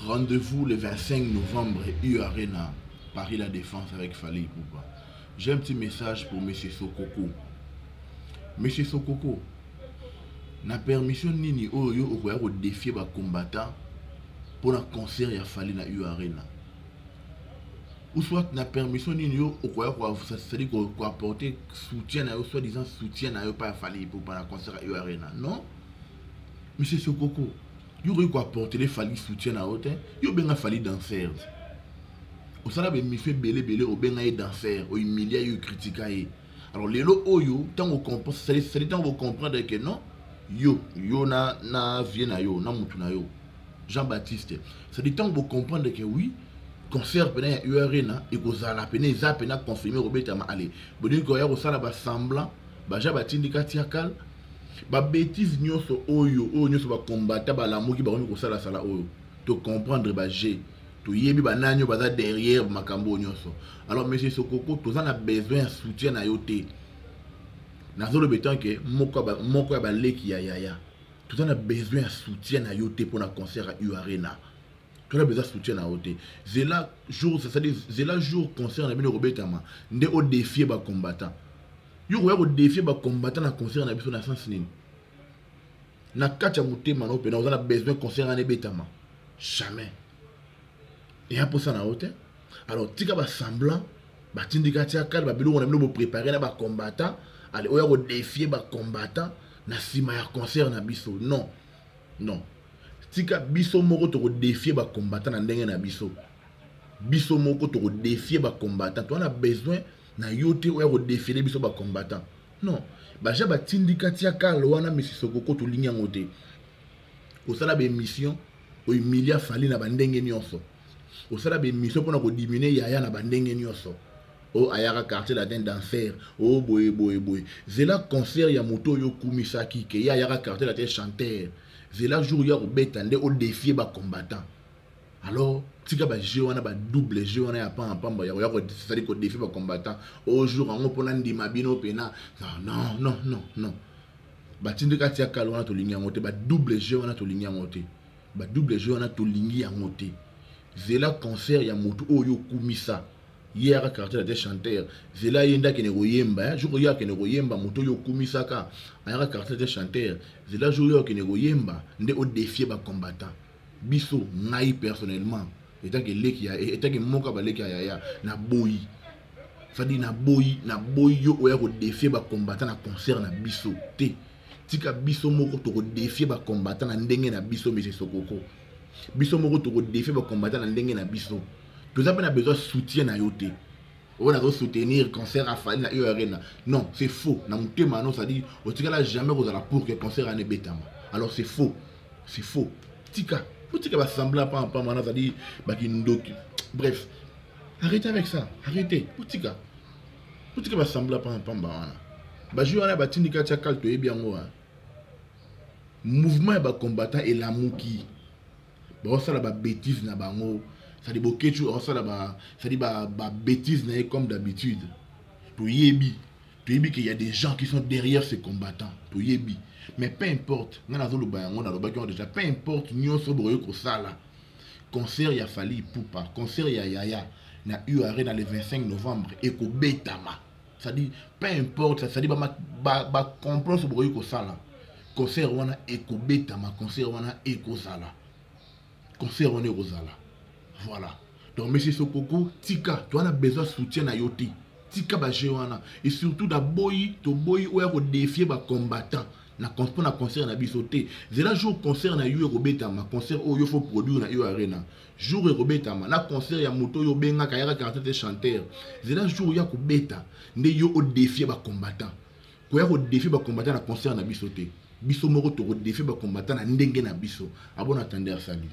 Rendez-vous le 25 novembre, U Arena, Paris La Défense avec Fally Ipupa. J'ai un petit message pour M. Sokoko. M. Sokoko, na permission nini oyo yo okoya kodefie bacombattant mpo na concert ya Fally na U Arena? Ou soit na permission nini yo okoya c'est-à-dire koapporter soutien na yo, soi-disant soutien na yo pa ya Fally Ipupa na concert ya U Arena? Non, M. Sokoko, yo okoki koapportele Fally soutien na yo te. Yo obenga Fally danseur, osala baémission ebele ebele, obenga ye danseur, ohumilia ye, okritika ye. Alors lelo oyo, ntango c'est-à-dire ntango bocomprendre que non, yo na vie na yo na mutu na yo Jean-Baptiste, c'est-à-dire ntango bocomprendre que oui, concert pena ya U Arena ekozala pena, eza pena confirmé kobetama, ale bolingi koya kosala basemblant, baja batindika tiakal babêtise nyonso oyo nyonso bakombata balamuki, bakomi kosalasala oyo. Tocomprendre baje, toyebi banani oyo baza derrière makambo oyo nyonso. Alors monsieur Sokoko, toza na besoin ya soutien na yo te. Nazoloba etanke moko ya baleki ya yaya, toza na besoin ya soutien na yo te mpona concert ya U Arena. Toza besoin soutien na yo te. Zela jour, c'est-à-dire zela jour concert na bino ekobetama nde odéfier bacombattant. Yo koya kodéfier bacombattant na concert na biso na sens nini? Na kati ya motema na yo mpena oza na besoin concert wana ebetama? Jamais, eya mposa na yo te. Alors tika basemblant, batindika tia kale babiloko na bino boprépare na bacombattant, ale oya kodéfier bacombattant na nsima ya concert na biso. Non, non, tika biso moko tokodéfier bacombattant na ndenge na biso. Biso moko tokodéfier bacombattant, toza na besoin na yo te oya kodéfier biso bacombattant. Non, baja batindika tia kale wana, mesi Sokoko, tolingi yango te. Kosala baémission ohumilia Fally na bandenge nyonso, osala baémission mpona kodiminuer yaya na bandenge nyonso, oyo ayaka Quartier Latin danser, oyo boye boye boye. Zela concert ya moto oyo okumisaki ke ye ayaka Quartier Latin chanteur, zela jour ya kobeta nde odéfier bacombattant. Alors tika bajeu wana, badouble jeu wana ya pamba pamba ya koya, c'est-à-dire kodéfier bacombattant au jour yango mpona ndima bino mpena. Non, non, non, non, batindika tia kala wana, tolingi yango te. Badouble jeu wana, tolingi yango te. Badouble jeu wana, tolingi yango te. Zela concert ya motu oyo okumisa ye yaka Quartier Latin chanteur, zela ye nde akende koyemba. Jour oyo akende koyemba, moto oyo okumisaka ayaka Quartier Latin chanteur, zela jour oyo akende koyemba nde odéfier bacombattant. Biso, ngai personnellement, etake leki ya, etake moko ya baleki ya yaya, naboyi, c'est-à-dire naboyi, naboyi yo oya kodéfier bacombattant na concert na biso te. Tika biso moko tokodéfier bacombattant na ndenge na biso. Monsieur Sokoko, biso moko tokodéfier bacombattant na ndenge na biso. Toza mpe na besoin soutien na yo te oyo nazosoutenir concert a Fally na U Arena. Non, c'est faux. Na motema no, c'est-à-dire otikala jamais kozala pour que concert wana ebetama. Alors c'est faux, c'est faux. Tika, otika basemblant pamba wana, c'est-à-dire bakindoki. Bref, arrêtez avec ça, arrêtez. Otika, otika basemblant pamba wana, bajeu wana batindika tia kale, toyebi yango wana. Mouvement ya bacombattant elamuki, baosala babêtise na bango, c'est-à-dire Bokecu aosala ba, c'est-à-dire babêtise na ye comme d'habitude. Toyebi, toyebi qu'il y a des gens qui sont derrière ces combattants, toyebi. Mais peu importe, nga nazoloba yango, nalobaki yango déjà, peu importe nyonso bokoki kosala, concert ya Fally Ipupa, concert ya yaya na U Arena le 25 novembre ekobetama. C'est-à-dire peu importe, c'est-à-dire bacomplot bokoki kosala, concert wana ekobetama, concert wana ekozala, concert wana ekozala. Voilà. Donc monsieur Sokoko, tika, toza na besoin soutien na yo te. Tika bajeu wana. Et surtout naboyi, toboyi oya kodéfier bacombattant na mpona concert na biso te. Zela jour concert na yo ekobetama, concert oyo yo faut produire na yo Arena, jour ekobetama na concert ya moto oyo obengaka yaka Quartier Latin chanteur, zela jour ya kobeta nde yo odéfier bacombattant. Koya kodéfier bacombattant na concert na biso te. Biso moko tokodéfier bacombattant na ndenge na biso. À bon entendeur, salut.